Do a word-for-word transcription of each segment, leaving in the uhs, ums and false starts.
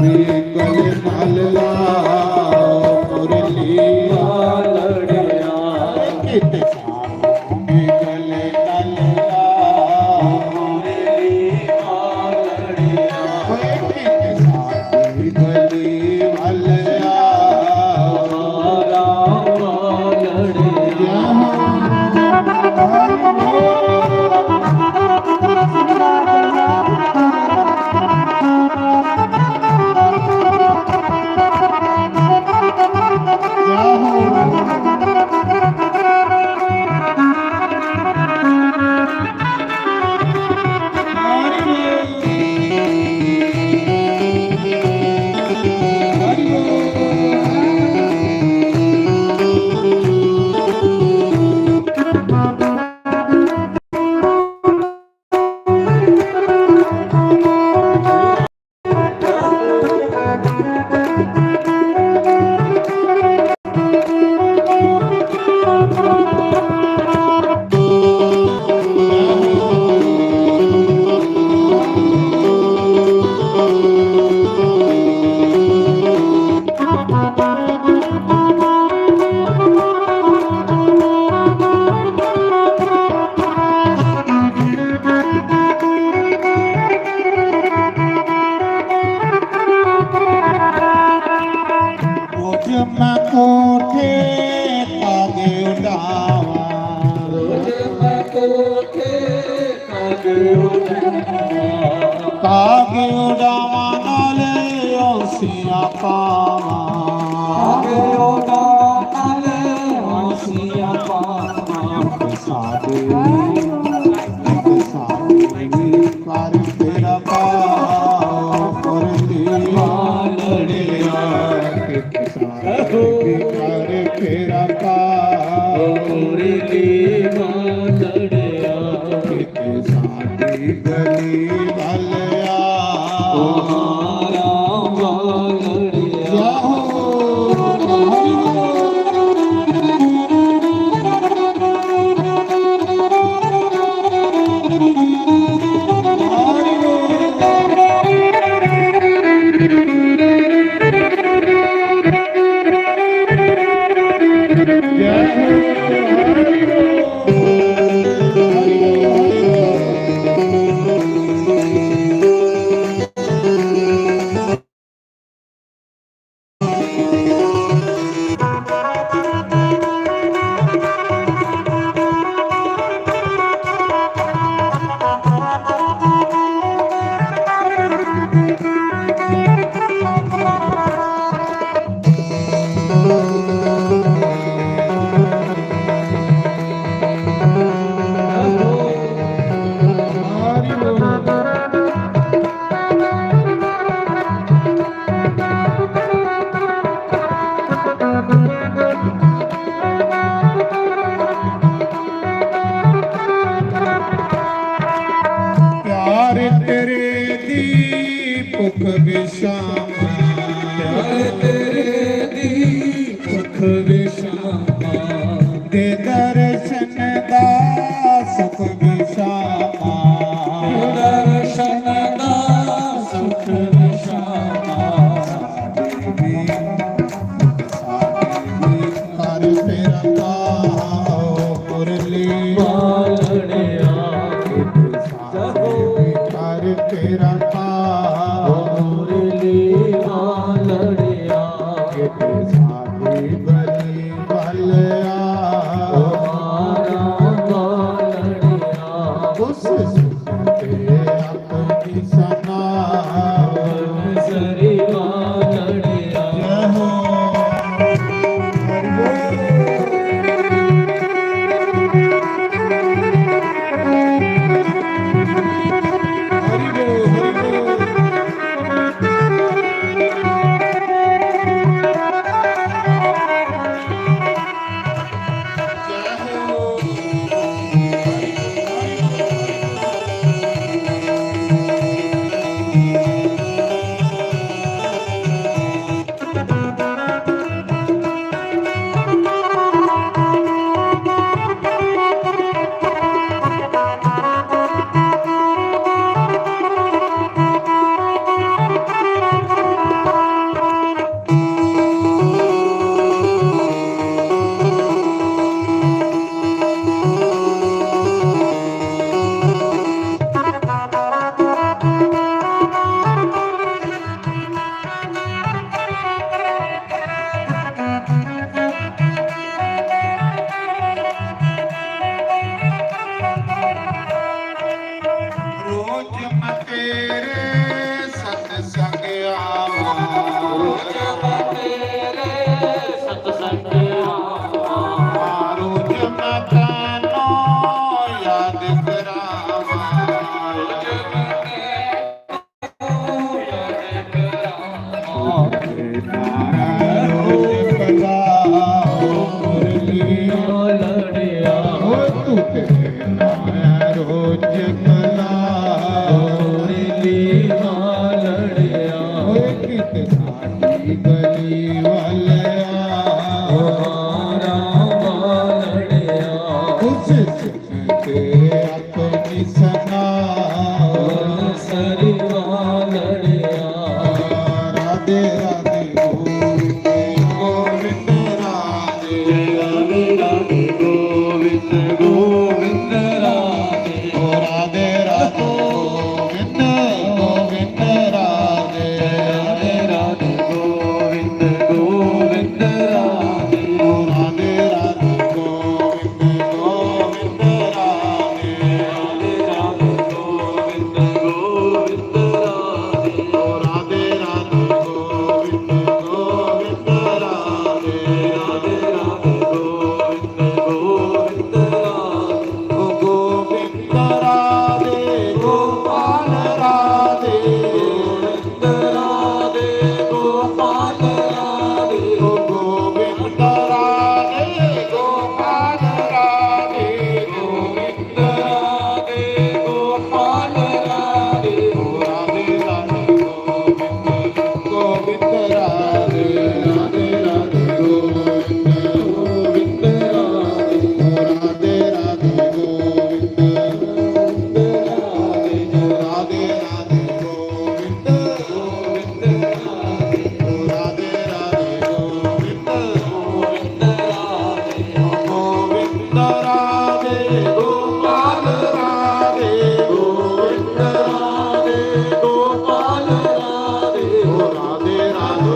गले मल ला मुरली वालड़िया। कित साधु गले मल ला मुरली वालड़िया। कित साधु गले मल ला वालड़िया। रोज मैं कोठे कागे उड़ावा। रोज मैं कोठे कागे उड़ावा। कागे उड़ावा नाले औंसियां पावा। कागे उड़ावा नाले औंसियां पावा। साधु, साधु कर तेरा पार, कर तेरा लड़िया। साधु कर तेरा पार, कर तेरा लड़िया। साधी गली वालया। ओ मारा वालड़िया। जय हो। हरि बोल। प्यार तेरे दी भुख विशामा। प्यार तेरे दी भुख विशामा। दे दर्शन दा सुख विशामा। दर्शन दा सुख विशामा। साधे भी, साधे भी कर तेरा पाओ मुरली वालड़िया। साधे भी कर तेरा पाओ मुरली वालड़िया। साधे बली बलया। साडी गली वालिया, ओ हारा वालड़िया, उस जिन ते अपनी सना, ओ सरी वालड़िया। राधे राधे गोविंद, गोविंद राधे। राधे राधे गोविंद, गोविंद राधे। ओ राधे राधे गोविंद, गोविंद राधे। राधे राधे गोविंद, गोविंद राधे। ओ राधे राधे गोविंद, गोविंद राधे। राधे राधे गोविंद, गोविंद राधे। ओ राधे राधे गोविंद, गोविंद राधे। राधे राधे गोविंद, गोविंद राधे। ओ गोविंद राधे, गोपाल राधे। गोविंद राधे, गोपाल राधे। ओ गोविंद राधे, गोपाल राधे। गोविंद राधे, गोपाल राधे। ओ राधे राधे गोविंद, गोविंद राधे। राधे राधे गोविंद, गोविंद राधे। ओ राधे राधे गोविंद, गोविंद राधे। राधे राधे गोविंद, गोविंद राधे। ओ राधे राधे गोविंद, गोविंद राधे। गोविंद राधे, गोपाल राधे। गोविंद राधे, गोपाल राधे। ओ राधे राधे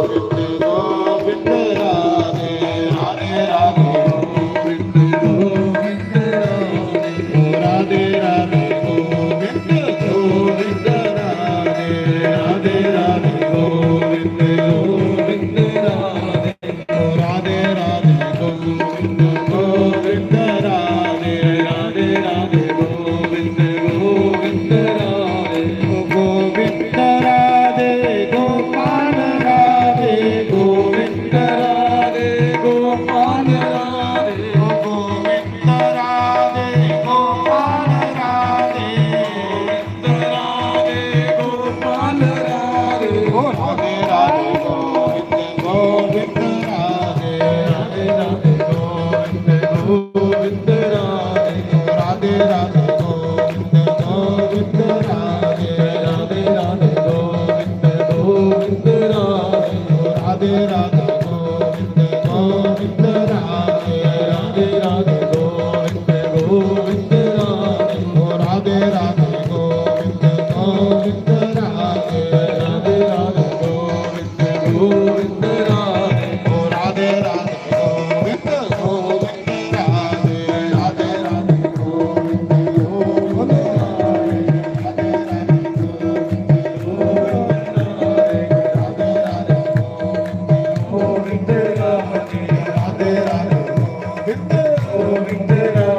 गोविंद, गोविंद राधे। राधे राधे गोविंद, गोविंद राधे। ओ राधे राधे गोविंद, गोविंद राधे। राधे राधे गोविंद, गोविंद राधे। ओ राधे राधे गोविंद, गोविंद राधे। राधे राधे गोविंद, गोविंद राधे। ओ गोविंद राधे, गोपाल राधे। गोविंद राधे, गोपाल राधे। ओ गोविंद राधे, गोपाल राधे। राधे गोपाल राधे। ओ राधे राधे गोविंद, गोविंद राधे। राधे राधे गोविंद, गोविंद राधे। राधे राधे गोविंद, गोविंद राधे। राधे राधे गोविंद, गोविंद राधे। राधे राधे गोविंद, गोविंद राधे। राधे राधे गोविंद, गोविंद राधे। ओ राधे राधे गोविंद, गोविंद राधे। राधे राधे गोविंद, गोविंद राधे। ओ राधे राधे गोविंद, गोविंद राधे। राधे राधे गोविंद, गोविंद राधे। राधे राधे गोविंद, गोविंद राधे। राधे राधे गोविंद, गोविंद राधे। राधे राधे गोविंद, गोविंद राधे। राधे राधे गोविंद, गोविंद राधे।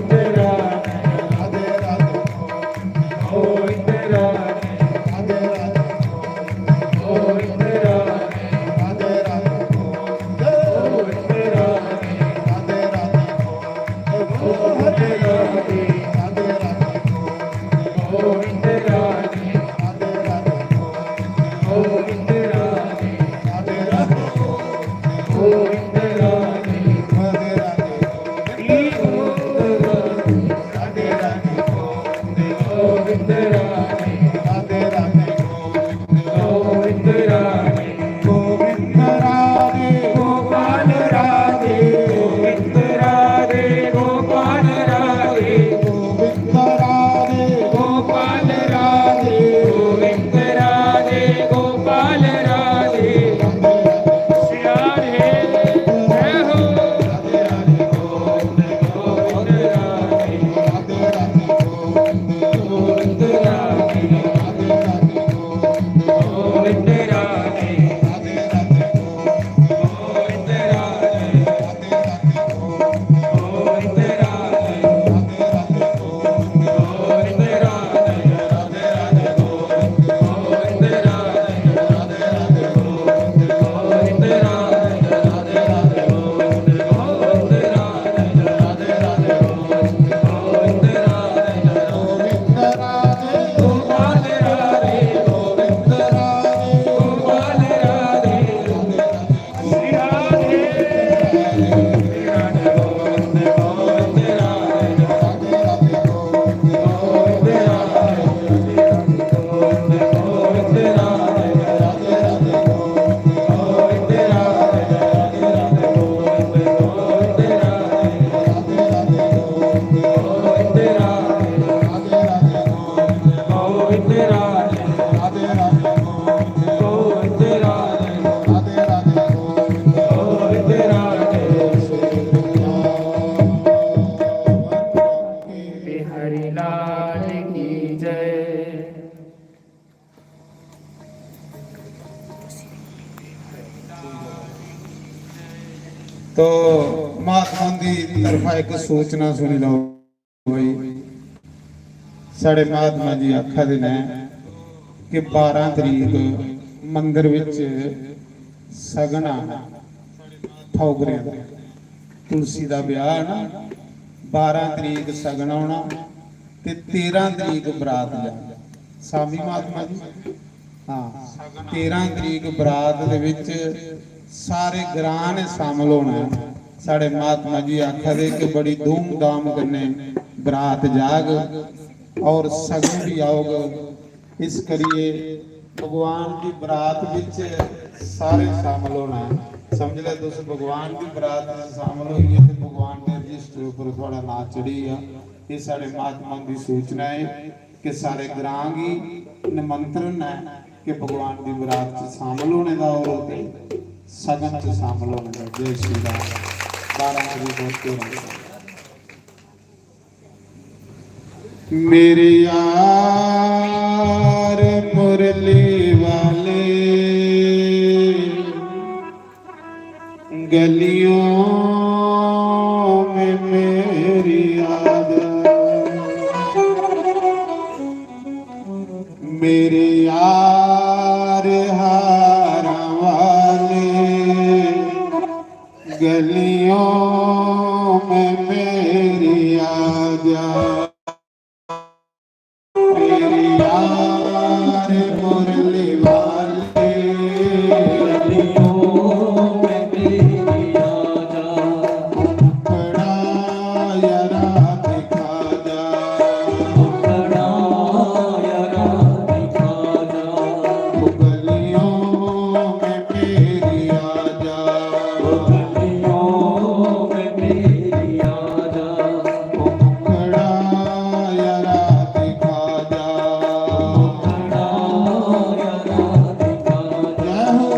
राधे राधे गोविंद, गोविंद राधे। राधे राधे गोविंद, गोविंद राधे। राधे राधे गोविंद, गोविंद राधे। राधे राधे गोविंद, गोविंद राधे। राधे राधे गोविंद, गोविंद राधे। राधे राधे गोविंद, गोविंद राधे। राधे राधे गोविंद, गोविंद राधे। राधे राधे गोविंद, गोविंद राधे। राधे राधे गोविंद, गोविंद राधे। राधे राधे गोविंद, गोविंद राधे। गोविंद राधे, गोपाल राधे। गोविंद राधे, गोपाल राधे। गोविंद राधे, गोपाल राधे। तो महात्मा दी तरफा इक सूचना सुनी लैओ भाई। साढ़े महात्मा जी आखा दे न कि बारां तरीक मंदर विच सगन आना, ठौगरें दा, तुलसी दा ब्याह है ना, बारां तरीक सगन होना ते तेरां तरीक बरात जाना। स्वामी महात्मा जी, हाँ, तेरां तरीक बरात दे विच सारे ग्रां ने शामिल होना है। साढ़े महात्मा जी आखा दे कि बड़ी धूमधाम कन्नै बरात जाग और सगन भी आग। इस करिए भगवान दी बरात विच सारे शामिल होना है। समझ लै तुस, भगवान दी बरात विच शामिल होइए ते भगवान दे रजिस्टर उपर थुआड़ा नां चढ़ी गेआ। ये साढ़े महात्मा दी सूचना है कि सारे ग्रां गी निमंत्रण है कि भगवान दी बरात च शामिल होने दा और ओह्दे सगन च शामिल होने दा। जय श्री राम। बारां बजे पहुंचे रहो। मेरे यार मुरली वाले, गलियों में मेरी आ जा। मेरे यार हारा वाले, गलियों में मेरी आ जा। मेरे यार मुरली वाले, गलियों में मेरी आ जा। मुखड़ा यारा दिखा जा। मुखड़ा यारा दिखा जा। गलियों में मेरी आ जा। गलियों में मेरी आ जा। मुखड़ा यारा दिखा जा। मुखड़ा यारा दिखा जा। जय हो।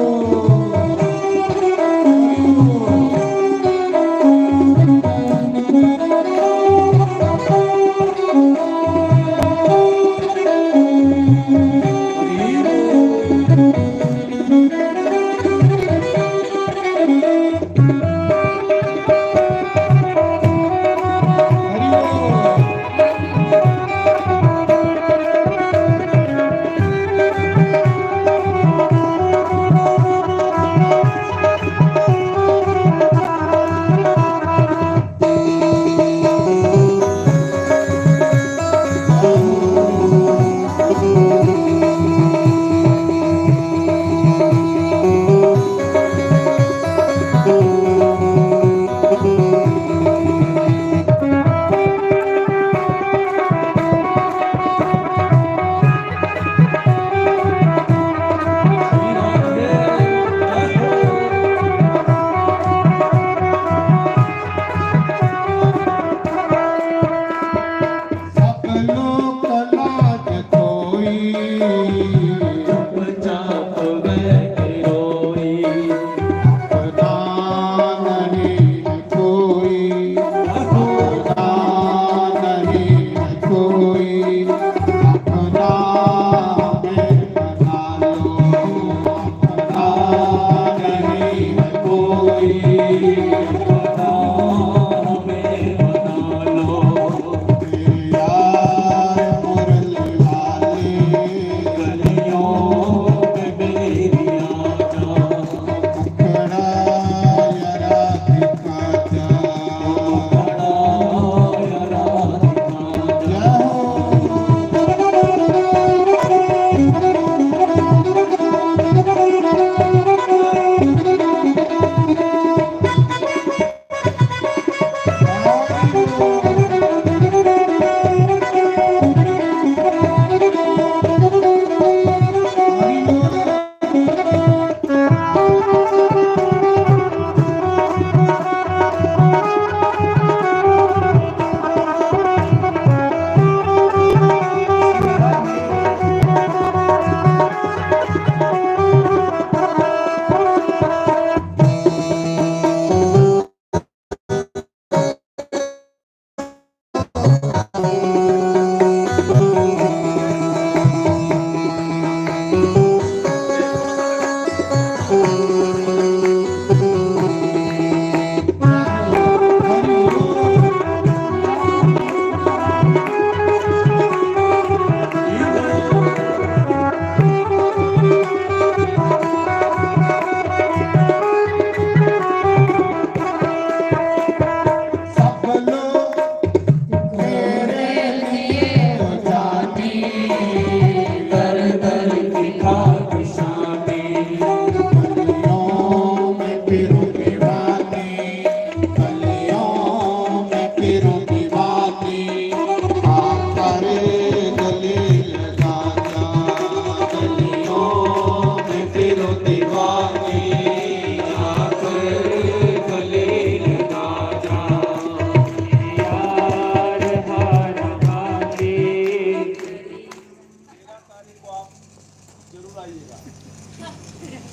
जरूर आइएगा।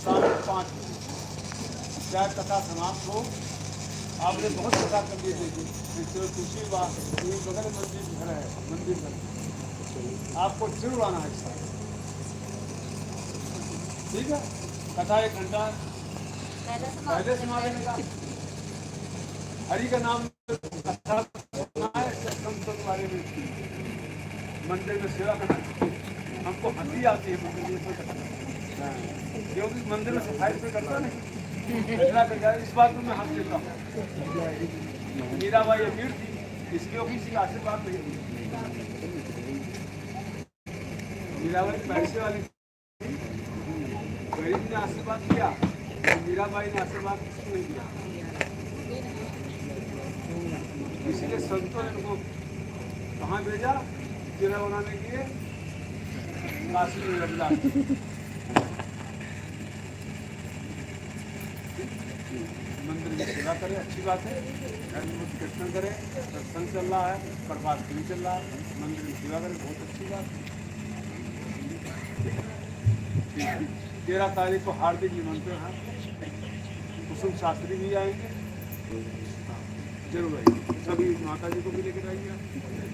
शाम को पाँच बजे चाहे कथा समाप्त हो। आपने बहुत कथा कर ली थी, चलो तुलसी बा-, ये बगल में मंदिर घर है, मंदिर घर। आपको जरूर आना है इस साल। ठीक है, कथा एक घंटा पहले सुना देने का। हरि का नाम कथा सुनाए, सत्संग के बारे में, मंदिर में सेवा करना। हमको हंसी आती है मंदिर में सेवा करना। हाँ, क्योंकि मंदिर में सफाई कोई करता नहीं, कचरा कर जाए, इस बात में मैं हंस देता हूँ। मीराबाई अमीर थी, इसलिए वो किसी का आशीर्वाद नहीं लिया। मीराबाई पैसे वाली, गरीब ने आशीर्वाद किया, मीराबाई ने आशीर्वाद किसको नहीं दिया। इसलिए संतों ने उनको कहाँ भेजा? चेला बनाने के लिए काशी में रविदास जी। मंदिर की सेवा करें, अच्छी बात है। धर्म कीर्तन करें, सत्संग चल रहा है, प्रभात फेरी चल रहा है, मंदिर की सेवा करें, बहुत अच्छी बात है। तेरह तारीख को हार्दिक निमंत्रण है। कुसुम शास्त्री भी आएंगे, जरूर आइए। सभी माता जी को भी लेकर आइए।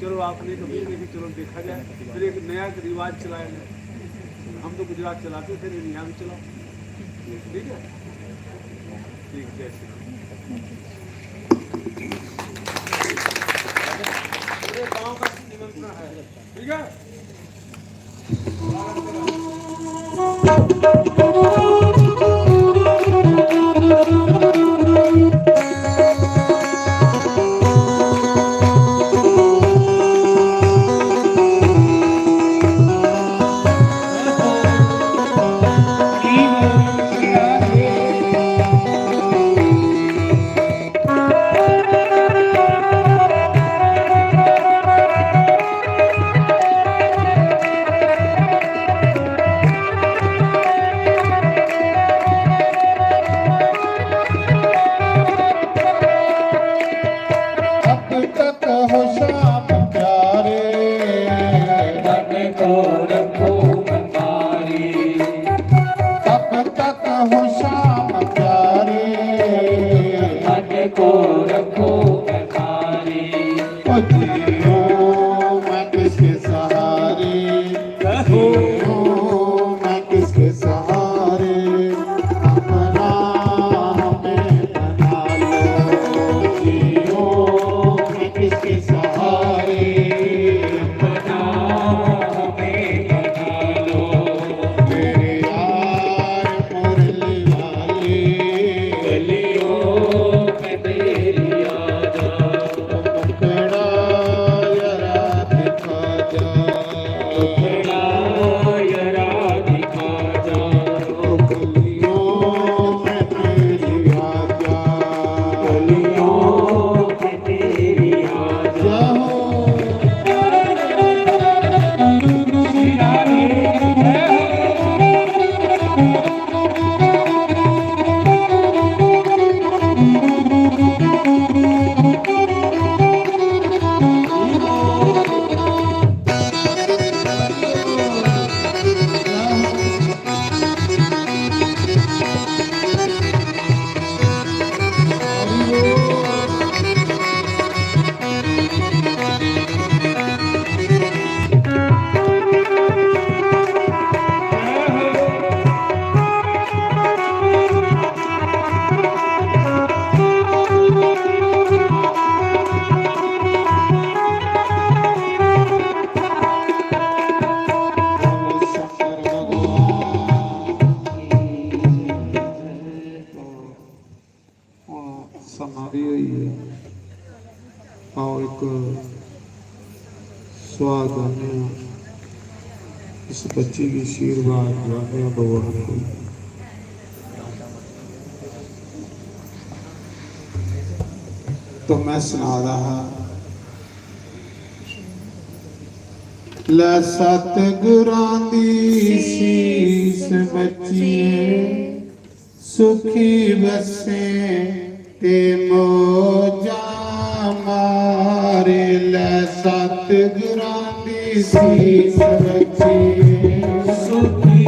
चलो, आपने कभी लेके चलो, देखा जाए, फिर एक नया रिवाज चलाया जाए। हम तो गुजरात चलाते थे, लेकिन यहाँ भी चलाओ। ठीक है, ठीक, जय श्री राम। पूरे गांव का निमंत्रण है, ठीक है। अब तक हो श्याम प्यारे, मन को रखो भंडारी। अब तक हो श्याम प्यारे, मन को रखो भंडारी। ओ जियो मैं किसके सहारे, जियो मैं किसके सहारे, अपना हमें बना लो। जियो मैं किसके सहारे, अपना हमें बना लो। मेरे यार मुरली वाले, गलियों में मेरी याद। मुखड़ा जरा दिखा जा, मुखड़ा जरा दिखा जा। गलियों में तेरी आजा, गलियों में तेरी आजा। समारी हुई है। आओ, एक सुहाग गाने आं। इस बच्ची गी आशीर्वाद दुआने आं भगवान को। तो मैं सना रहा हा, लै सतगुरां दी सीस बच्चिए, सुखी बसे ते मौजां मारे। लै सतगुरां दी सीस बच्चिए, सुखी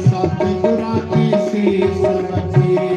सतगुरां दी सीस बची है।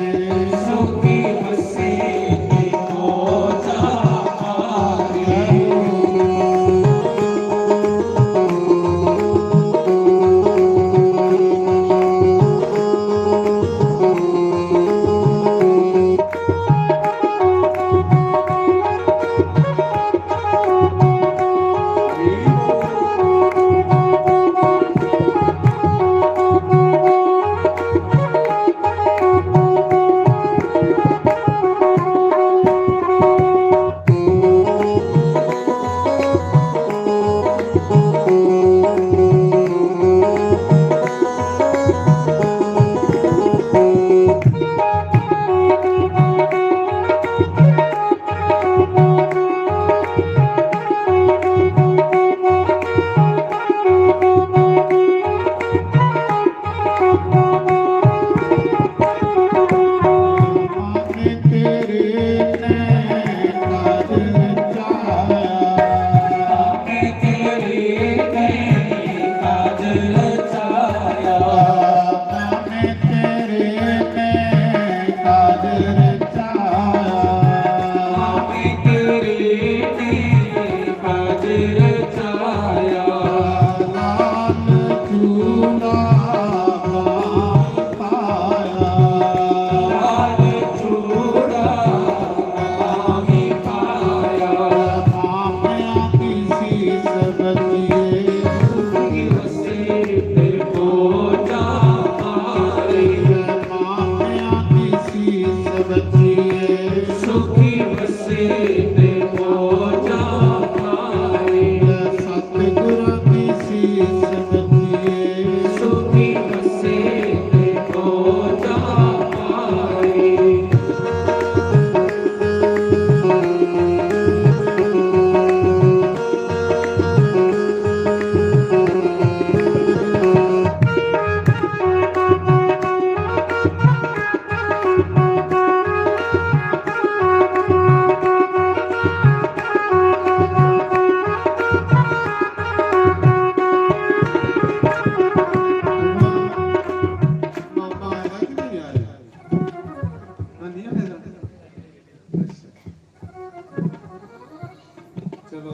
चलो,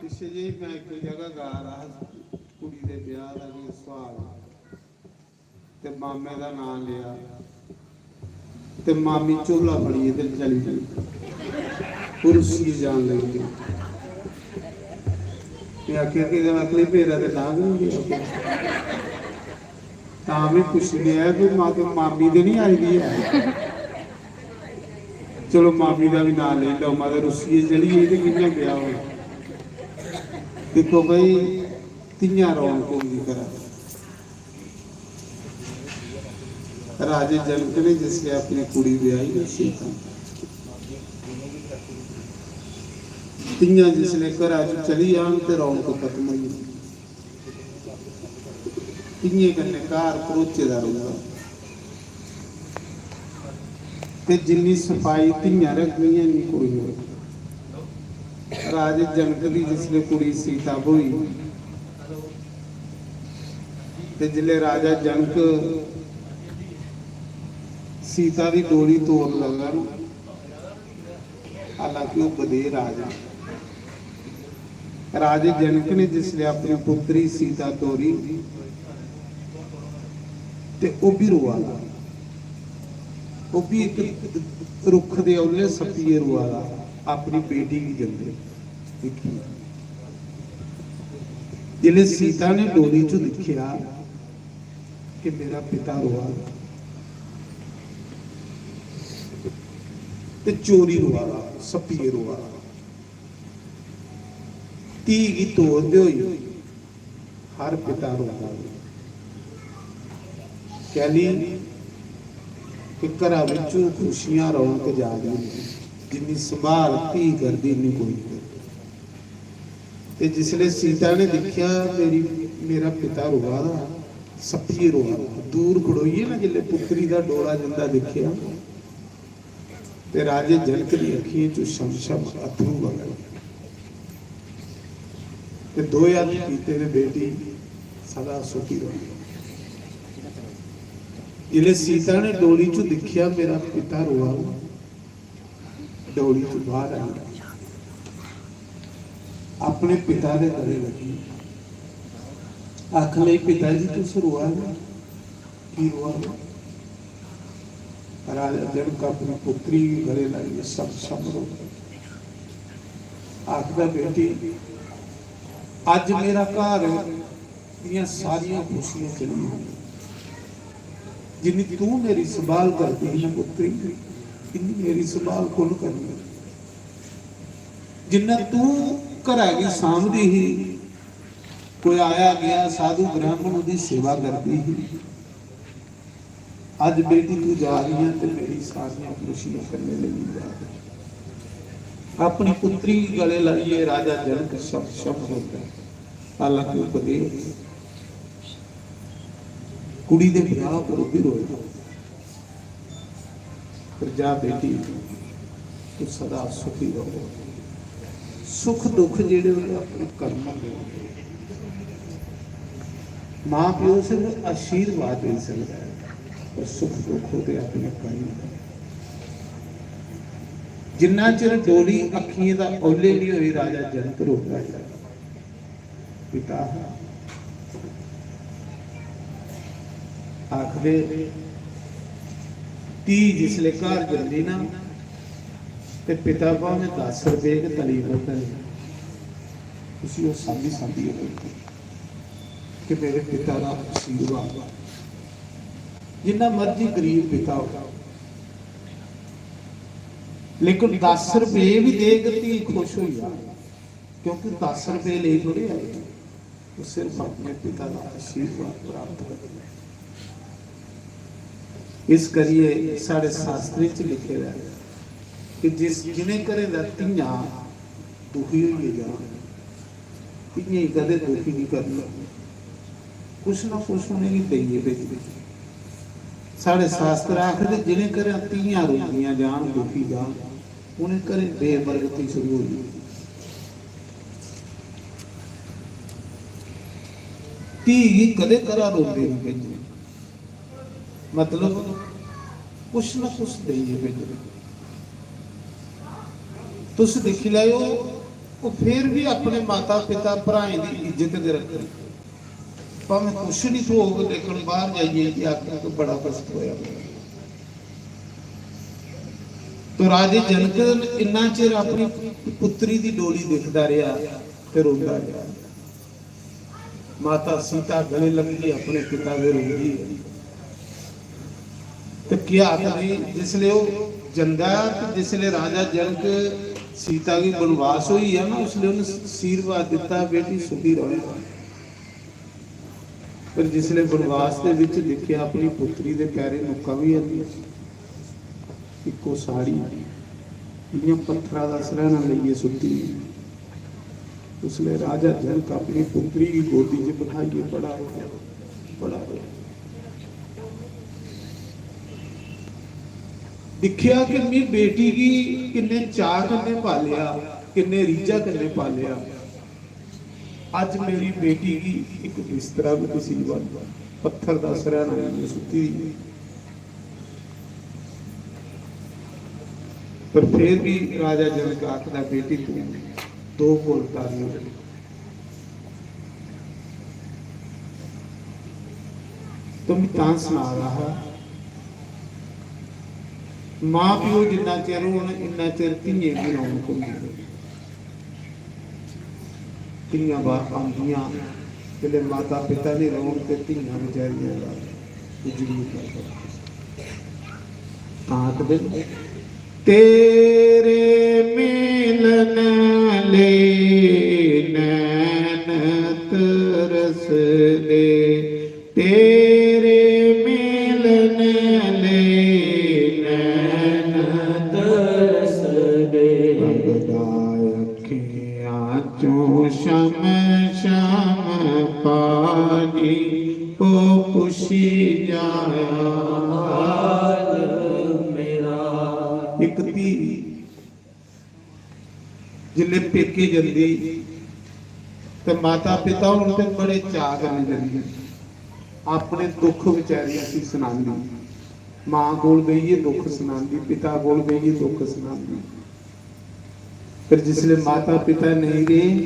पिच्छे जेही मैं इक जगह गा रहा हा, कुड़ी दे ब्याह दा कोई सुहाग, ते मामे दा नाम लिया, ते मामी झोला फड़ियै ते चली गई, ओह् रुस्सियै जान लगी। ते आखेआ कि "एह्दा मतलब मेरा ते नांऽ गै निं लिया।" तां बी पुच्छी लेआ कि "मां, मामी ते निं आई दी ऐ?" चलो, मामी दा बी नांऽ लेई लैओ, मगर रुस्सियै चली गेई ते कि'यां ब्याह होना? दिक्खो भाई, धियां रौनक होंदी घरा। राजे जनक ने जिसलै अपनी कुड़ी ब्याही ना सीता, धियां जिसलै घरा च चली जान ते रौनक खत्म होई जंदी। धियें कन्नै घर भरोचे दा रौंह्दा। ते जिन्नी सफाई धियां रखदियां, इन्नी कुड़ी रखदी। राजे जनक दी जिसलै कुड़ी सीता ब्होई, ते जिसलै राजा जनक सीता दी डोली तोड़न लगा ना, हालांकि ओह् बदेह राजा। राजे जनक ने जिसलै अपनी पुत्री सीता तोरी, ते ओह् बी रोआ दा, ओह् बी इक रुक्ख दे औले सप्पियै रोआ दा, अपनी बेटी गी जंदे दिक्खियै। जिसलै सीता ने डोली च दिक्खेआ कि मेरा पिता रोआ दा, ते चोरी रोआ दा, सप्पियै रोआ दा। धी गी तोरदे होई हर पिता रोंदा ऐ। कैली कि घरा बिच्चों खुशियां, रौनक जा दी होंदी। जिन्नी संभाल धी करदी, इन्नी कोई निं करदी। ते जिसलै सीता ने दिक्खेआ, "मेरी, मेरा पिता रोआ दा, सप्पियै रोआ दा।" दूर खड़ोइयै ना, जिसलै पुत्री दा डोला जंदा दिक्खेआ, ते राजे जनक दी अक्खियें चों छम छम अत्थरूं बगन लगे। ते दोए हत्थ कीते ते बेटी सदा सुखी रहो। जिसलै सीता ने डोली च दिक्खेआ मेरा पिता रोआ, डोली च बाहर आई, अपने पिता दे गले लगी, आखन लगी, "पिता जी, तुस रोआ दे, की रोआ दे?" राजा जनक अपनी पुत्री गी गले लाइयै सब सब रोंदा। आखदा, "बेटी, अज्ज मेरा घर दियां सारियां खुशियां चली गेइयां। जिन्नी तू मेरी संभाल करदी ही ना पुत्री, इन्नी मेरी संभाल कु'न करनी? जिन्ना तू घरा गी सांभदी ही, कोई आया गया साधु ब्राह्मण ओह्दी सेवा करदी ही, अज्ज बेटी तू जा रही है ते मेरी सारियां खुशियां कन्नै लेई जा।" अपनी पुत्री गी गले लाइयै राजा जनक शब शब रोंदा ऐ। हालांकि उपदेश कुड़ी दे ब्याह पर ओह् बी रोए। पर जा बेटी, तू सदा सुखी रहो। सुख दुख जेह्ड़े होंदे अपने कर्म दे होंदे। मां प्यो सिर्फ आशीर्वाद देई सकदा ऐ, पर सुख दुख होंदे अपने कर्म दे। जिन्ना चिर डोली अक्खियें दा औले नहीं होई, राजा जनक रोंदा ऐ। पिता आखदे, धी जिसले घर जंदी ना, ते पिता भामें दस रपेऽ गै तली बंदन, उसी ओह् सांभी सांभियै रखदे कि मेरे पिता दा आशीर्वाद। जिन्ना मर्जी गरीब पिता हो, लेकिन दस रपेऽ बी देग, धी खुश होई जाग, क्योंकि दस रपेऽ लेई थोड़े आए, ओह् सिर्फ अपने पिता दा आशीर्वाद प्राप्त करना ऐ। इस करियै साढ़े शास्त्रें च लिखे दा ऐ कि जिस, जिनें घरें दा धियां दुखी होइयै जान, धियें गी कदें दुखी नहीं करना, कुछ ना कुछ उ'नेंगी देइयै भेजना। साढ़े शास्त्र आखदे, जिनें घरें धियां रोंदियां जान, दुखी जान, उनें घरें बेबरकती शुरू होई जंदी। धी गी कदें घरा रोंदे नहीं भेजना, मतलब कुछ ना कुछ देइयै भेजना। तुस दिक्खी लैओ, ओह् फिर भी अपने माता पिता भ्राएं दी इज्जत गै रखदे। भामें कुछ नहीं थ्होग, लेकिन बाहर जाइयै इ'यै आखदे कि बड़ा कुछ थ्होया। तो राजे जनक इन्ना चिर अपनी पुत्री दी डोली दिखदा रेहा ते रोंदा रेहा। माता सीता गले लगदी अपने पिता दे रोंदी ऐ। ते केह् आखदी, जिसले ओह् जंदा ऐ ते जिसले राजा जनक सीता गी बनवास होई गेआ ना, उसले उन्हें आशीर्वाद दित्ता, "बेटी सुखी रहो।" पर जिसले बनवास दे विच दिक्खेआ, अपनी पुत्री दे पैरें मुक्का बी हैनी, इक्को साड़ी, इ'यां पत्थरा दा सरैह्ना लेइयै सुत्ती दी। उसलै राजा जनक अपनी पुत्री गी गोदी च बठाइयै बड़ा रोआ, बड़ा रोआ। दिक्खेआ कि मी बेटी गी किन्ने चाऽ कन्नै पालेआ, किन्ने रीझा कन्नै पालेआ। अज्ज मेरी बेटी गी इक बिस्तरा बी नसीब है, पत्थर दा सरैह्ना लेइयै सुत्ती दी। पर फिर भी राजा जनक आखदा, "बेटी, तू दो कोल तारी हो।" तो मैं तां सना रहा हा, मां प्यो जिन्ना चिर होन, इन्ना चिर धियें दी रौनक होंदी ऐ। धियां बाहर आंदियां, जिसलै माता पिता निं रौह्न ते धियां बचैरियां दा कुछ बी निं करदा। तां आखदे न, "तेरे मिलन लेई नैन तरसदे, तेरे मिलन लेई नैन तरसदे।" वगदा अखियां चों शम शम पानी, ओ पुछी जाया हाल मेरा। इक धी जिसलै पेके जंदी, ते माता पिता हुन ते बड़े चाऽ कन्नै जंदी, अपने दुख बेचारी असी सनांदी, मां कोल बेहियै दुख सनांदी, पिता कोल बेहियै दुख सनांदी। पर जिसले माता पिता नेईं रेह्,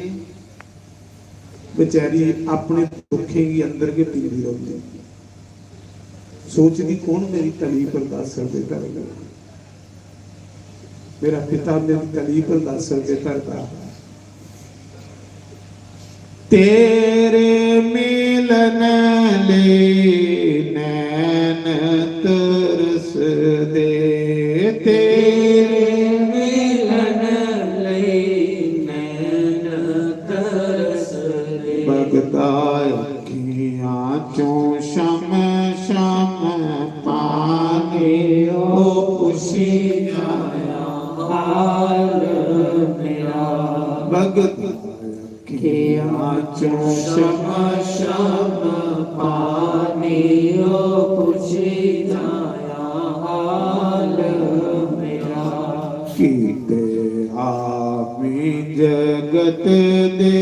बेचारी अपने दुखें गी अंदर गै पींदी रौंह्दी। सोचदी, कौन मेरी तली पर दस रपेऽ धरदा? मेरा पिता मेरी तली पर दस रपेऽ धरदा। तेरे मिलन लेई नैन तरसदे, तेरे मिलन लेई नैन तरसदे। बगदा अखियां चों शम शम पानी, ओ पुछी जाया हाल मेरा। बगदा अखियां चों शम शम पानी, ओ पुछी जाया हाल मेरा। कीते आमी जगत दे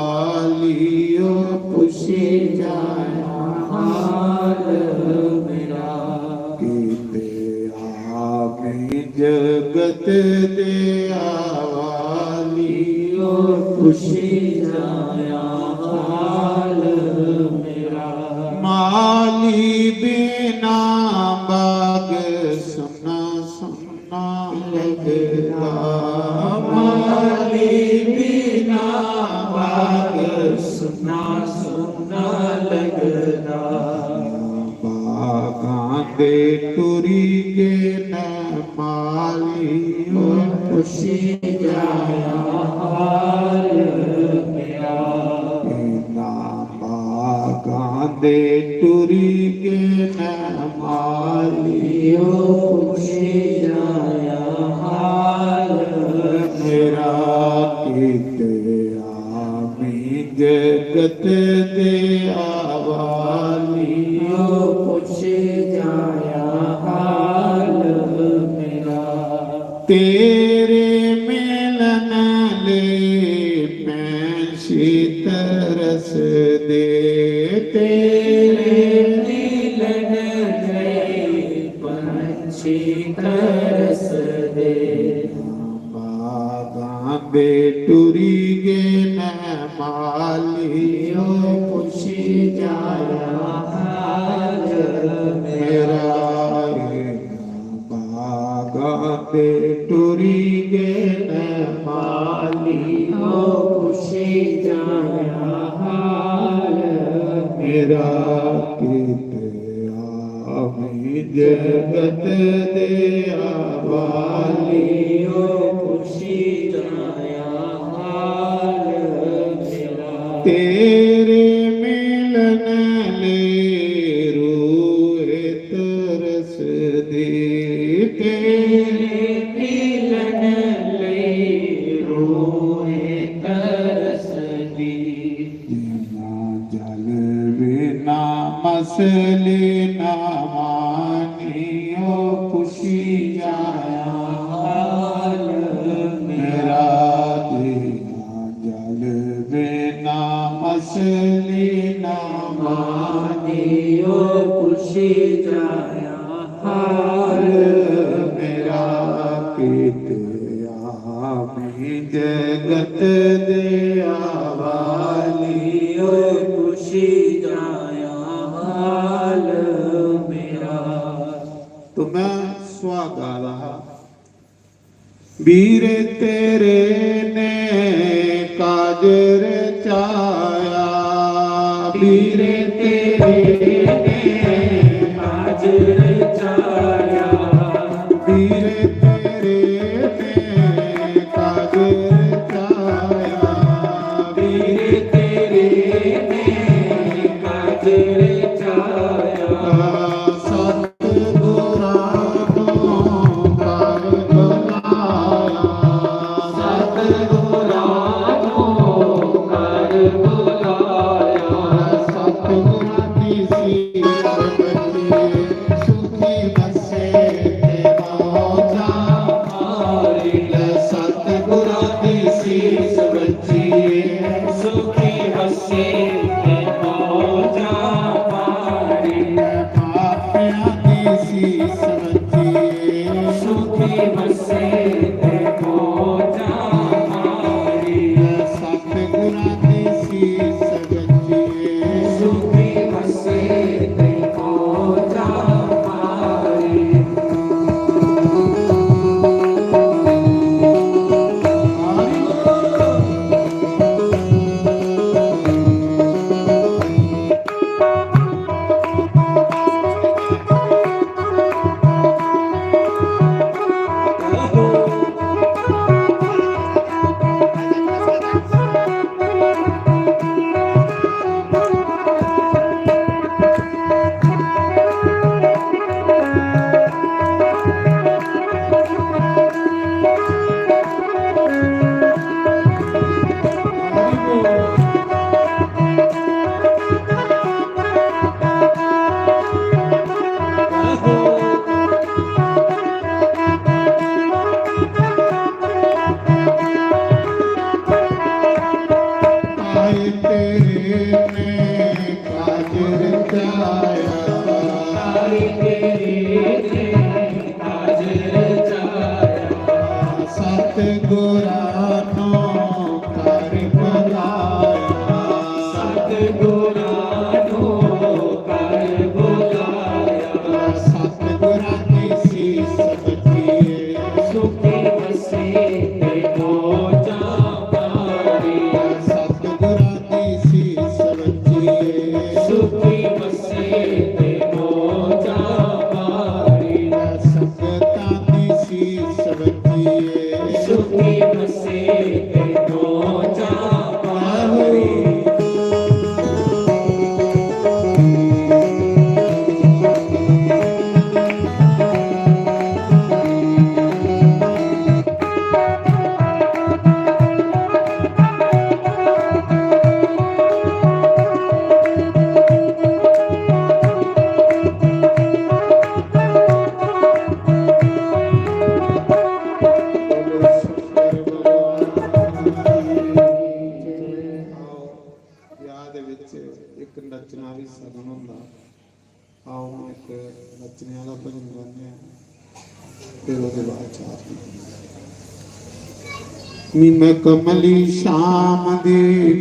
आवालियो, पुछी जाया हाल मेरा। कीते आमी जगत दे आवालियो, पुछी जाया हाल मेरा। माली बिना बाग सुना सुना ना लगदा, माली बिना बाग सुना सुना लगदा। बागां दे टुरी गे न माली, ओ पुछी जाया हाल मेरा। इन्ना बागां दे टुरी गे न माली, ओ पुछी जाया हाल मेरा। कीते आमी जगत दे आवाली, ओ पुछी जाया हाल मेरा। तेरे मिलन ले पैंछी तरसदे, तेरे मिलन ले पंछी तरसदे। बागां दे टुरी गे न माली, ओ पुछी जाया हाल मेरा। बागां दे टुरी गे न माली, ओ पुछी जाया हाल मेरा। कीते आमी जगत दे आवाली, ओ पुछी जाया हाल मेरा। तेरे मिलन ले रोए तरसदे, तेरे मिलन ले रोए तरसदे। जियां जल बिना मछली ना मानी, ओ पुछी जाया हाल मेरा। जियां जल बिना मछली ना मानी, ओ पुछी जाया हाल मेरा। कीते आमी जगत दे आवाली, ओ पुछी जाया हाल मेरा। तो मैं सुहागा दा हा। वीरे तेरे ने काज रचाया, वीरे तेरे ने काज रचाया, वीरे तेरे ने काज रचाया, वीरे तेरे ने काज रचाया। सतगुरां नूं कर बुलाया, सतगुरां नूं कर बुलाया, सत से ते हो जा पारी। पापियां दी सीस वज्जी। सुखी वसे ते हो जा पारी। सतगुरां दी सीस वज्जी। सुखी वसे ते हो जा पारी। आए तेरे ने काज रचाया। आए तेरे ने काज रचाया। सतगुरां नू कर बुलाया। सतगुरां नू कर बुलाया। सतगुरां दी सीस वज्जी। सुखी वसे ते मौजां मारे। सतगुरां दी सीस वज्जी। सुखी वसे ते मौजां मारे। संगतां दी सीस वज्जी। सुखी वसे ते मौजां मारे। ब्याह दे विच इक नच्चना भी सगन होंदा। आओ, हम इक नच्चने आह्ला भजन गाने आं, फिर ओह्दे बाद च आरती। नी मैं कमली शाम दी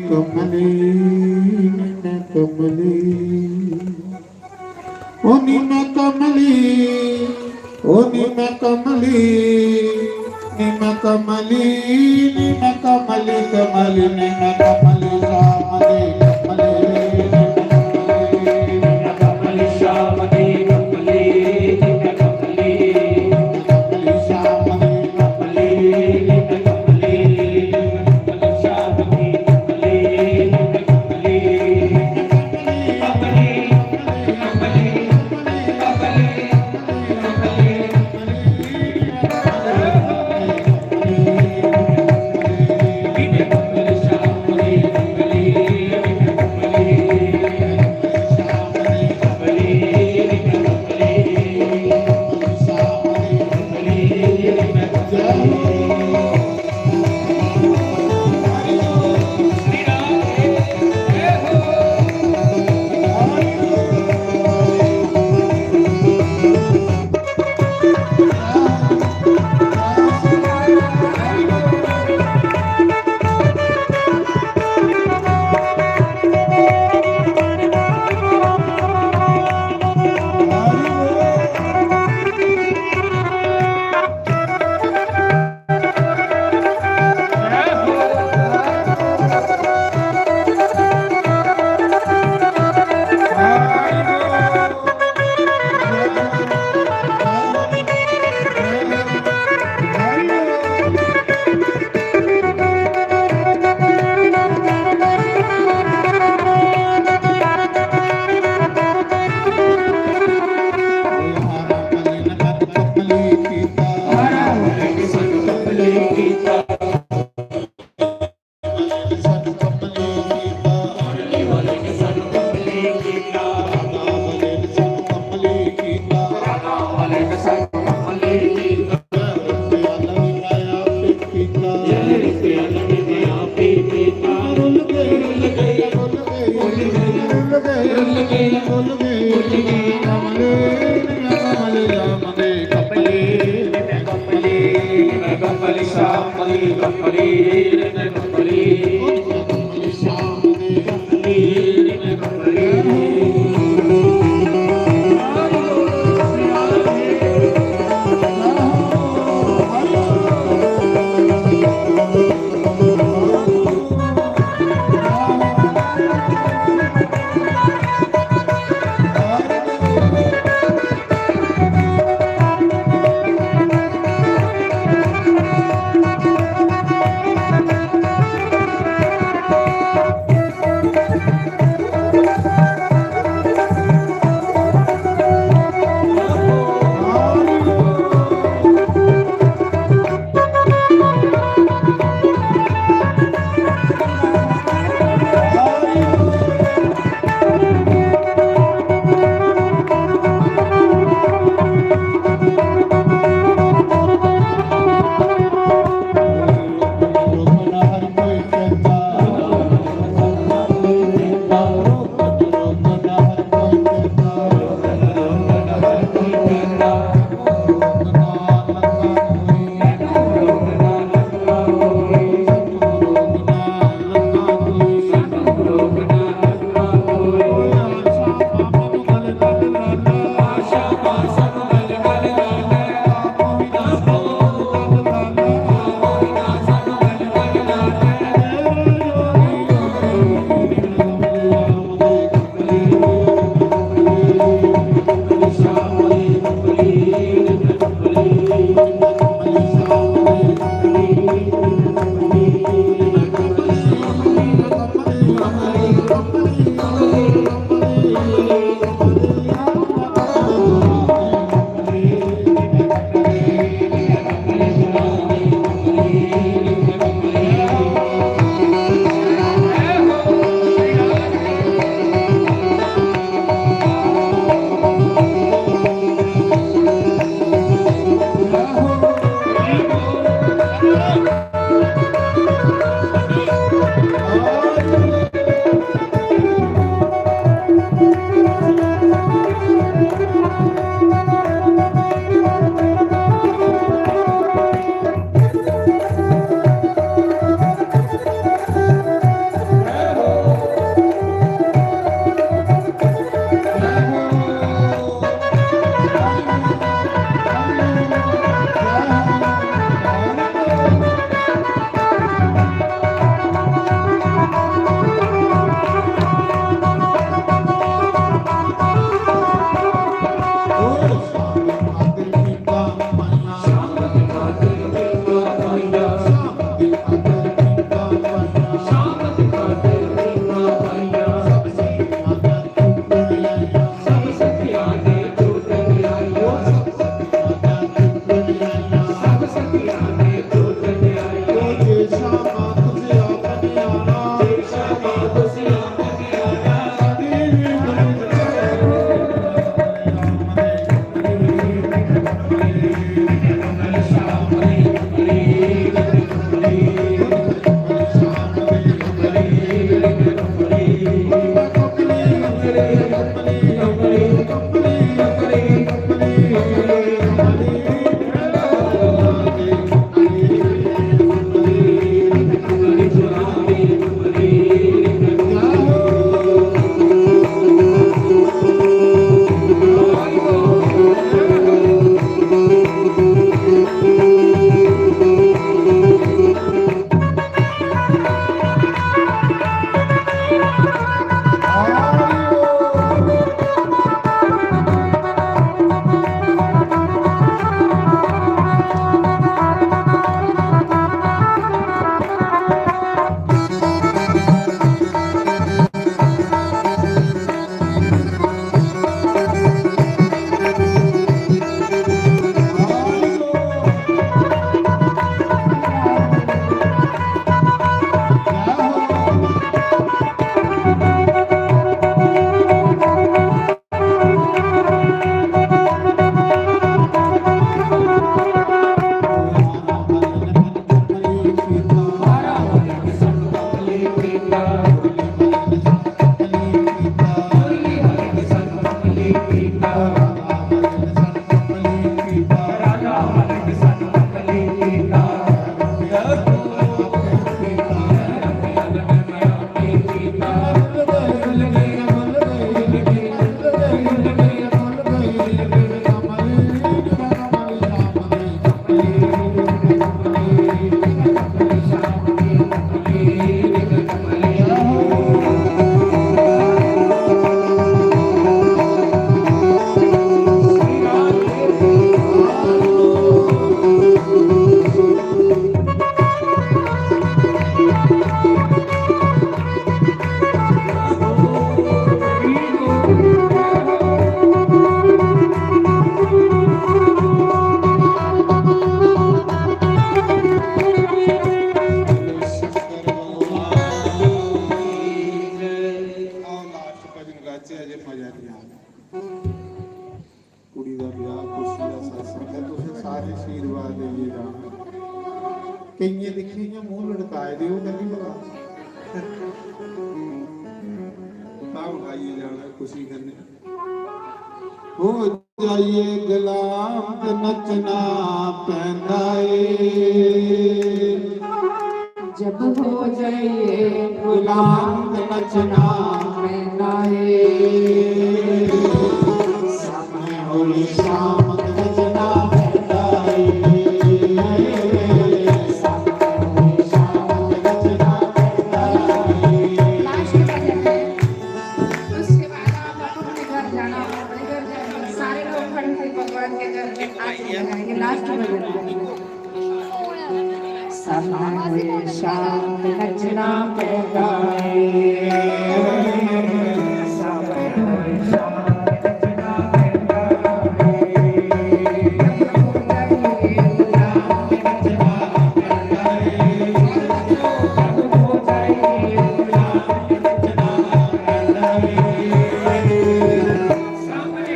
कमली, नी मैं कमली, ओ नी मैं कमली, ओ नी मैं कमली, नी मैं कमली, नी मैं कमली, कमली, नी मैं कमली शाम दी कमली, नी मैं कमली शाम दी कमली, नी मैं कमली, कमली शाम दी कमली, नी मैं कमली, कमली शाम दी कमली, नी मैं कमली। रुल गए, भुल गए, भुल गए। कमले, कमले, कमले, कमले, कमले, कमले, शाम कमले, कमले, कमले। च अजें मजा नहीं आना। कुड़ी दा ब्याह, खुशी दा सत्संग ऐ, तुसें सारे आशीर्वाद देइयै जाना। केइयें दिक्खे इ'यां मूंह लटकाए दे, ओह् करी भला। तां गाइयै जाना खुशी कन्नै। हो जाइए गुलाम ते नचना पैंदा ਏ। जब हो जाइए गुलाम ते नचना पैंदा ਏ। सामने होली शाम ते नचना पैंदा ਏ। सामने होली शाम ते नचना पैंदा ਏ। लास्ट भजन है। उसके बाद आप अपने घर जाना, अपने घर जाना। सारे लोग खड़े थे भगवान के घर में, आज लगाएंगे लास्ट भजन। समय हुए शाम नचना पैदा है। समय हुए शाम नचना पैदा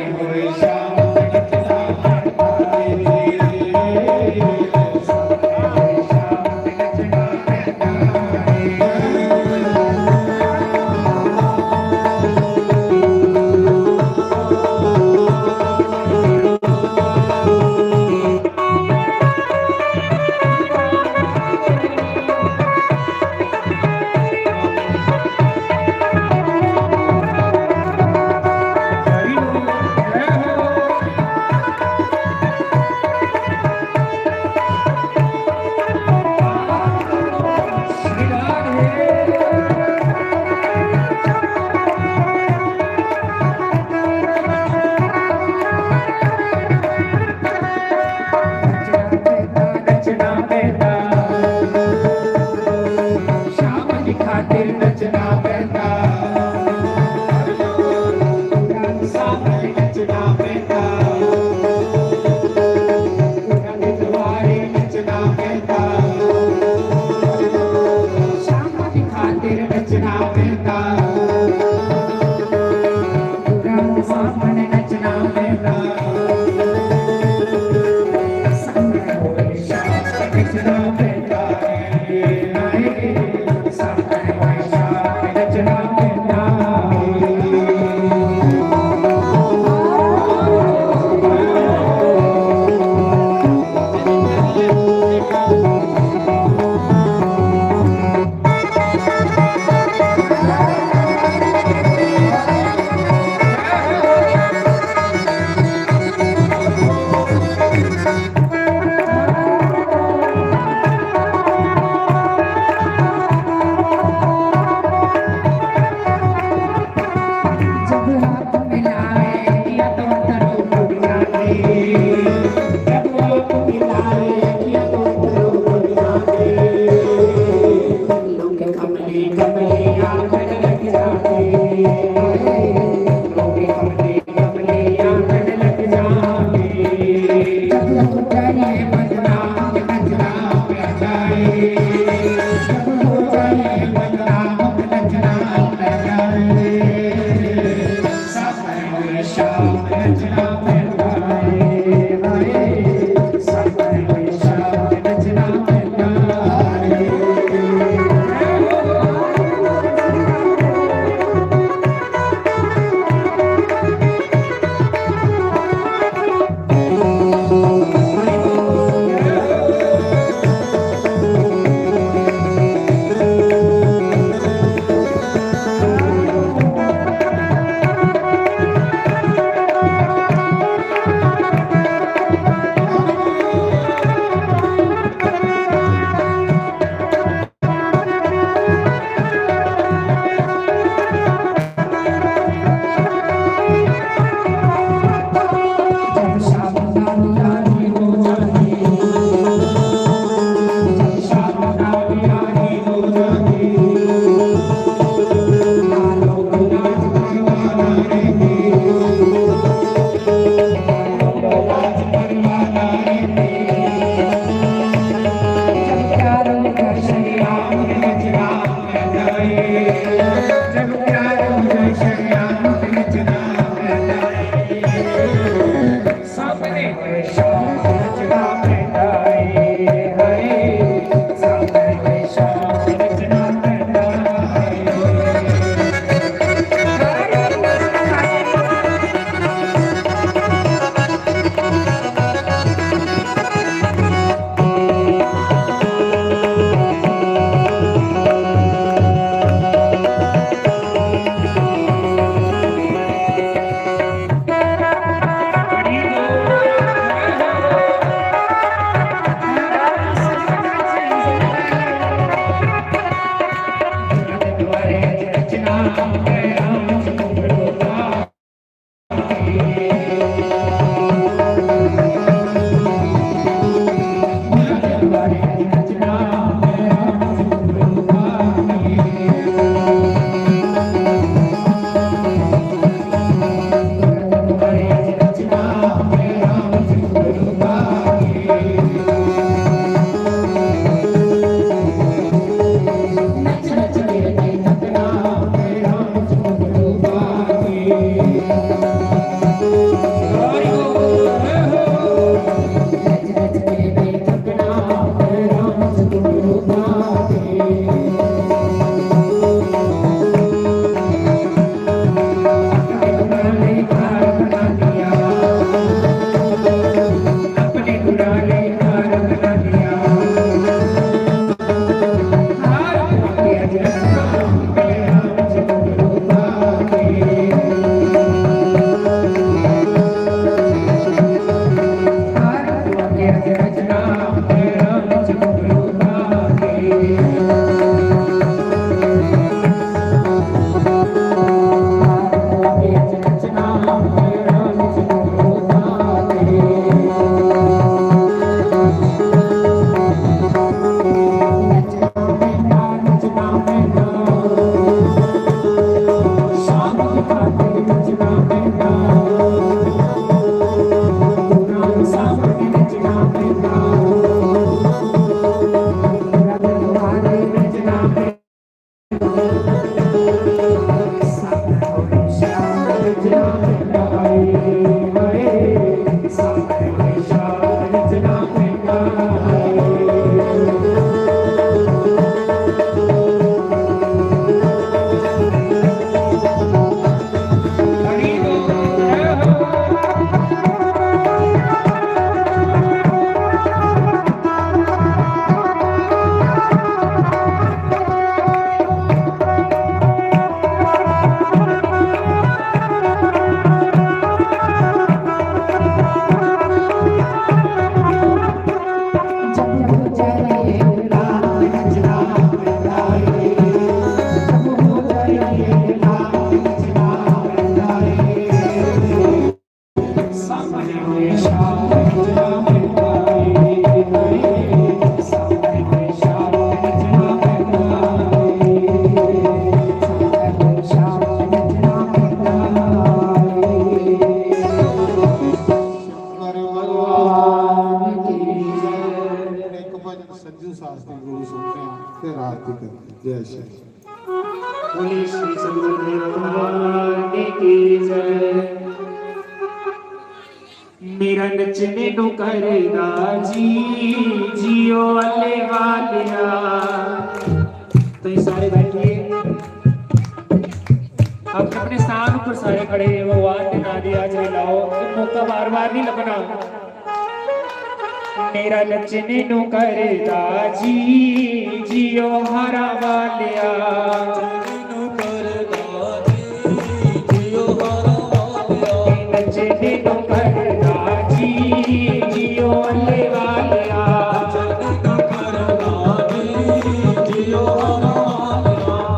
है। भगवान की जय। एक भजन संजू शास्त्री गुरु सुनते हैं, फिर आरती करते हैं। जय श्री। बोलिए श्री सद्गुरु भगवान की जय। मेरा नचने नू करदा जी, जियो अल्ले वालिया। तो ये सारे बैठिए, अपने अपने स्थान ऊपर सारे खड़े हैं। भगवान के नाम लिया आज लाओ, तो मौका बार बार नहीं लगना। मेरा नचने नू करदा जी, जियो हरा वालिया। नचने नू करदा जी, जियो अल्ले वालिया।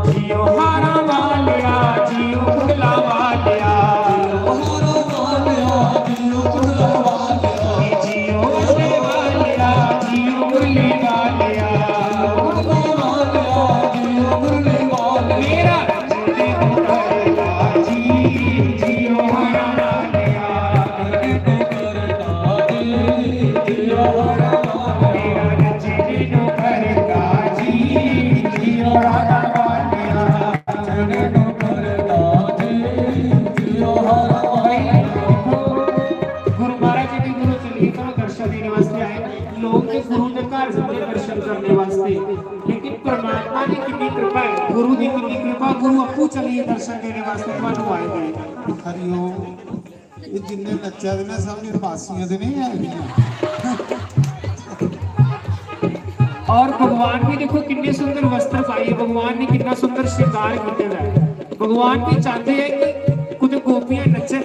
जियो हरा वालिया, जियो कुंडला वालिया। जियो अल्ले वालिया, जियो मुरली वालिया। मेरा गुरु महाराज जी ने गुरु चलिए तो दर्शन देने वास्ते आए। लोग के गुरु के घर जाते दर्शन करने वास्ते, लेकिन परमात्मा की कितनी कृपा है, गुरु की कितनी कृपा, गुरु अप्पू चलिए दर्शन देने वास्ते ਤੁਹਾਨੂੰ ਆਏ ਨੇ। हरिओम। ये जिन्ने नच्चा दे ने, सब निर्वासियां दे नहीं है। और भगवान भी देखो कितने सुंदर वस्त्र पाए, भगवान ने कितना सुंदर श्रृंगार किया है। भगवान भी चाहते हैं कि कुछ गोपियां नचन,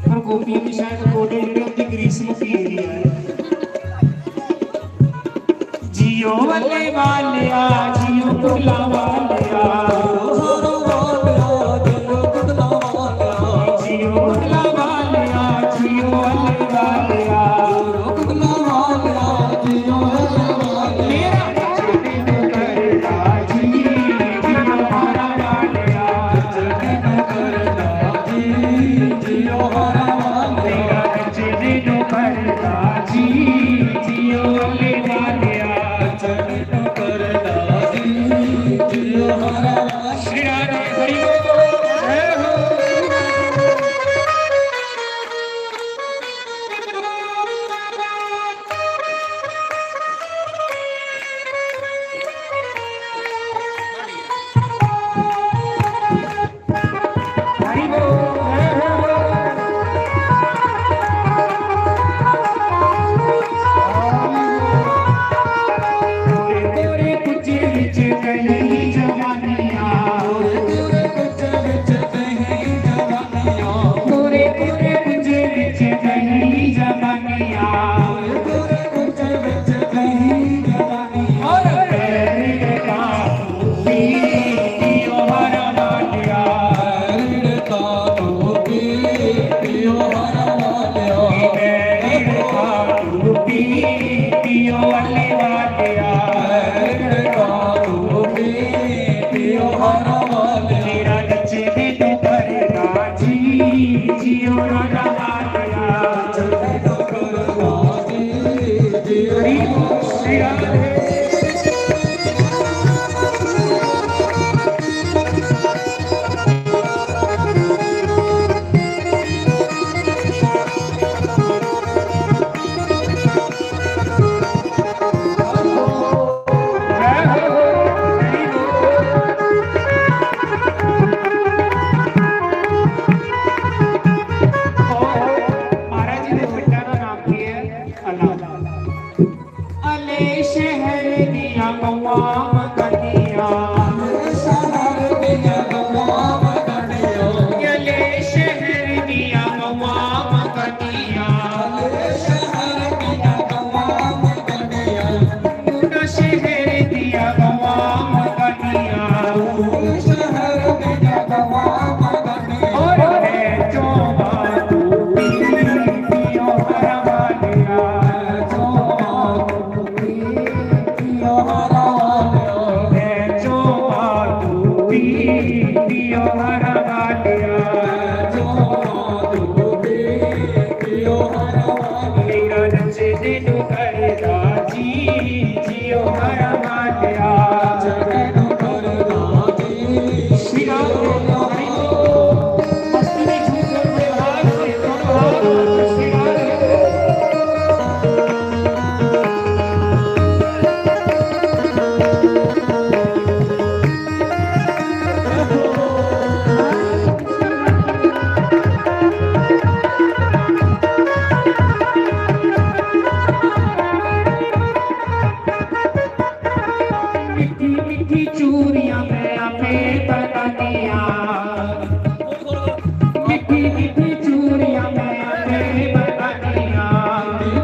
पर गोपियां भी शायद गोडे जेह्ड़े उनकी ग्रीस मुक्की गेदी है। जियो अल्ले वालिया, जियो कुंडला वालिया। हरा वालिया, जो तू दे दियो हरा वालिया। मेरा नचने नू करदा जी, जियो हरा वालिया। नचने नू करदा जी, जियो हरा वालिया। मस्ती में झूम कर मेरे हाथ से दोनों हाथ ऊपर से गाओ। मिट्ठी मिट्ठी चूड़ियां मैं आपे बनानियां, मिट्ठी मिट्ठी चूड़ियां मैं आपे बनानियां,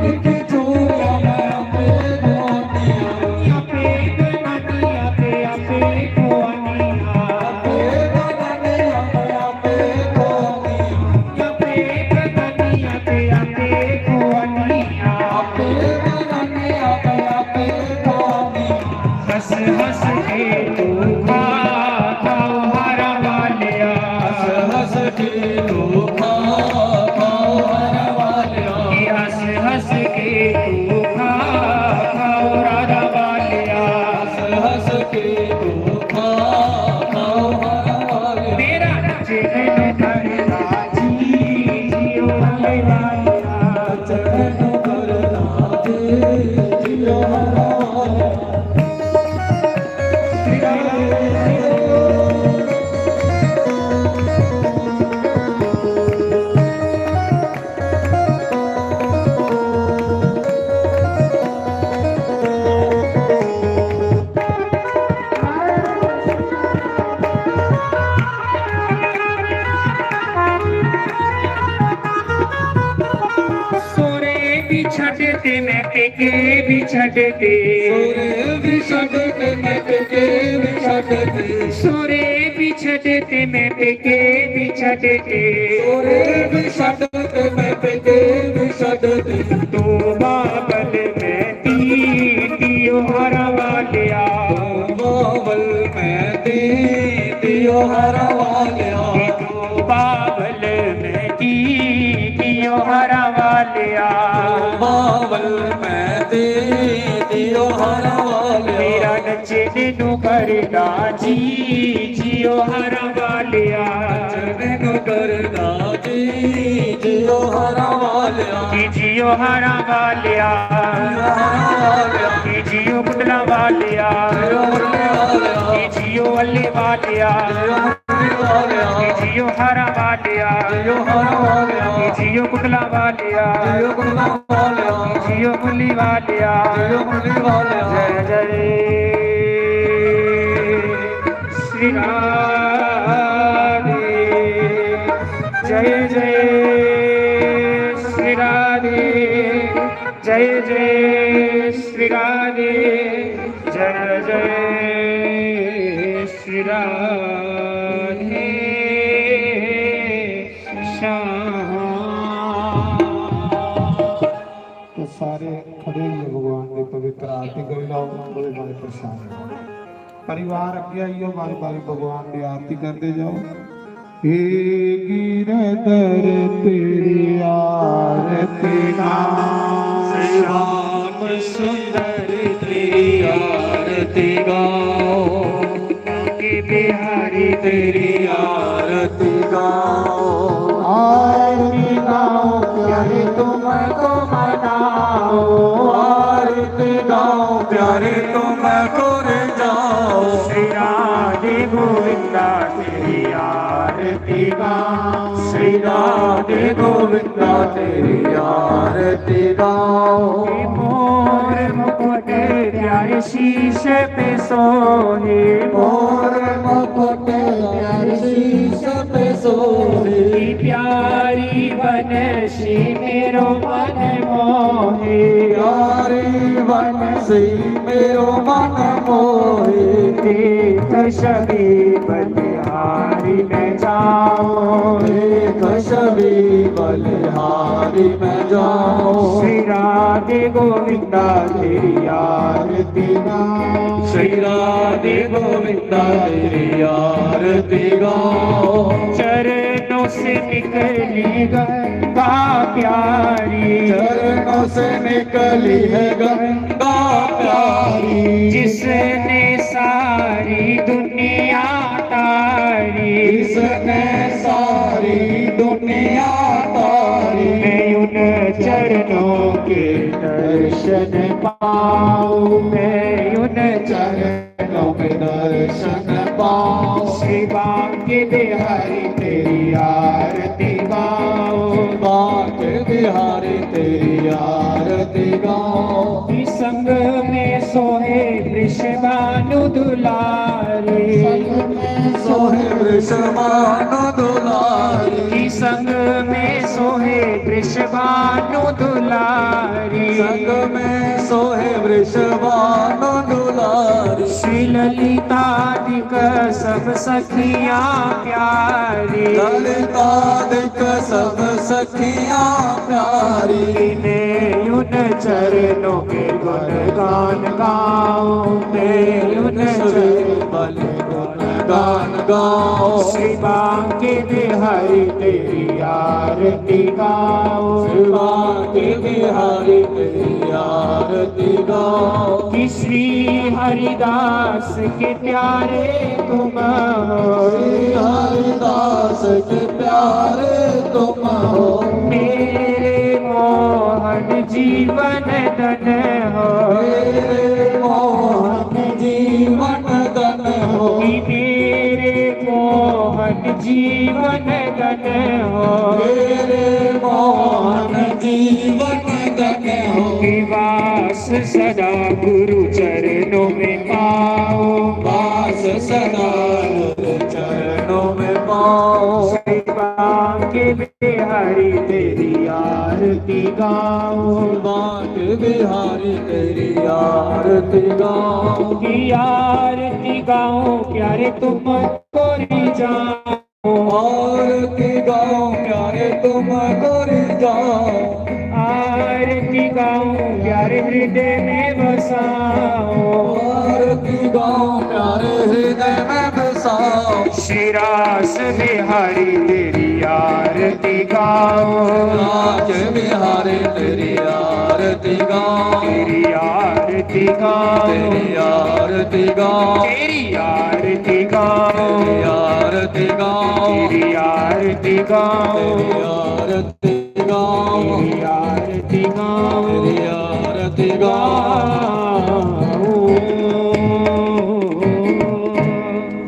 मिट्ठी चूड़ियां मैं आपे बनानियां, आपे बनानियां, आपे, आपे खुआनियां, आपे बनानियां, आपे, आपे खुआनियां, आपे बनानियां, आपे, आपे खुआनियां, आपे बनानियां, आपे, आपे खुआनियां। हंस हंस के तू खा, खाओ हरा वालिया। हंस हंस के तू खा, खाओ हरा वालिया। कि हंस हंस के तू खा, खाओ हरा वालिया। हंस हंस के तू खा, खाओ हरा वालिया। मेरा नचने नू करदा जी, जियो हरा वालिया। नचने नू करदा जी, जियो हरा वालिया। सोरे भी छड्ड ते मैं पेके भी छड्ड ते। सोरे भी छड्ड ते मैं पेके भी छड्ड ते। सोरे भी छड्ड ते मैं पेके भी छड्ड ते। सोरे भी छड्ड ते मैं पेके भी छड्ड ते। तू बाबल मैं धी, जियो हरा वालिया। तू बाबल मैं धी, जियो हरा वालिया। तू बाबल मैं धी, जियो हरा वालिया। बाबल मैं धी, जियो हरा वालिया। मेरा नचने नू करदा जी, जियो हरा वालिया। नचने नू करदा जी, जियो हरा वालिया। कि जियो हरा वालिया। जियो हरा वालिया। कि जियो कुंडला वालिया। जियो कुंडला वालिया। कि जियो अल्ले वालिया। जियो कि जियो हरा वालिया। जियो हरा वालिया। कि जियो कुंडला वालिया। जियो कुंडला वालिया। कि जियो मुरली वालिया। जियो मुरली वालिया। जय जय श्री राधे। जय जय श्री राधे। जय जय श्री राधे। जय जय श्री राधे श्याम। तो सारे खड़े होइयै भगवान दी पवित्र आरती करी लैओ। बड़े बड़े प्रसाद। परिवार अग्गें आइयो, बारी बारी भगवान दी आरती करते जाओ। हे गिरधर तेरी आरती गाओ। श्याम सुंदर तेरी आरती गाओ। बांके बिहारी तेरी आरती गाओ। आरती गाओ प्यारे तुमको मनाओ। आरती गाओ प्यारे तुमको रिझाओ। श्री राधे गोविंदा तेरी आरती गाओ। श्री राधे गोविंदा तेरी आरती गाओ। मोर मुकुट प्यारे शीश पे सोहे। मोर मुकुट प्यारे शीश पे सोहे। प्यारी बनसी मेरो मन मोहे। प्यारी बनसी मेरो मन मोहे। देख छवि बलिहारी में जाओ। देख छवि भी बलिहारी मैं जाऊं। श्री राधे गोविंदा तेरी आरती गाऊं। श्री राधे गोविंदा तेरी आरती गाऊं। चरणों से निकली गंगा प्यारी। चरणों से निकली है गंगा प्यारी। जिसने सारी दुनिया तारी। जिसने सारी दुनिया तारी। मैं उन चरणों के दर्शन पाऊं। मैं उन चरणों के दर्शन पाऊं। श्री बांके बिहारी तेरी आरती गाऊं। बांके बिहारी तेरी आरती गाऊं। कि संग में सोहे वृषभानु दुलारी। संग में सोहे वृषभानु दुलारी। कि संग में सोहे वृषभानु दुलारी। संग में सोहे वृषभानु दुलारी। श्री ललितादिक सब सखियां प्यारी। ललितादिक सब सखियां प्यारी। मैं उन चरणों के गुणगान गाऊं। मैं उन चरणों के गुणगान गाऊं। श्री बांके बिहारी तेरी आरती गाऊं। श्री बांके बिहारी तेरी आरती गाऊं। कि श्री हरिदास के प्यारे तुम हो। श्री हरिदास के प्यारे तुम हो। मेरे मोहन जीवन धन हो। मेरे मोहन जीवन धन हो। कि मेरे मोहन जीवन धन हो। मेरे मोहन जीवन धन हो। कि वास सदा गुरु चरणों में पाओ। वास सदा गुरु चरणों में पाओ। श्री बांके बिहारी तेरी आरती गाओ। बांके बिहारी तेरी आरती गाओ। कि आरती गाओ प्यारे तुम कोरी जाओ। आरती गाओ प्यारे तुम कोरी जाओ। आरती गाओ प्यारे हृदय में बसाओ। आरती गाओ प्यारे हृदय में बसाओ। श्री रास बिहारी तेरी आरती गाओ। रास बिहारी तेरी आरती गाओ। तेरी आरती गाओ। तेरी आरती गाओ। तेरी आरती गाओ। तेरी आरती गाओ। तेरी आरती गाओ। तेरी आरती गाओ। तेरी आरती गाओ। तेरी आरती गाओ।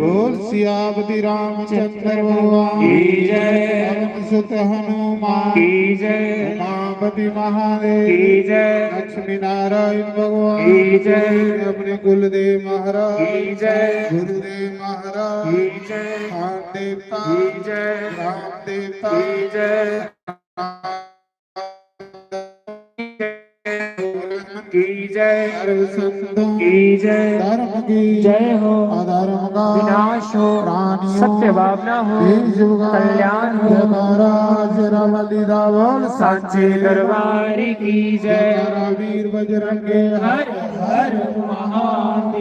बोल सियापति रामचंद्र भगवान की जय। पवन सुत हनुमान की जय। उमापति महादेव की जय। लक्ष्मी नारायण भगवान की जय। अपने कुलदेव महाराज की जय। गुरुदेव महाराज की जय। खान देवता की जय। राम देवता की जय। की जय। सर्व संतों की जय। धर्म की जय हो। अधर्म का विनाश हो। प्राणियों सत्य भावना हो। बीज उगा। कल्याण हो। जयकारा शेरा वाली दा बोल। सांचे दरबार की जय। जयकारा वीर बजरंगे। हर हर महादेव।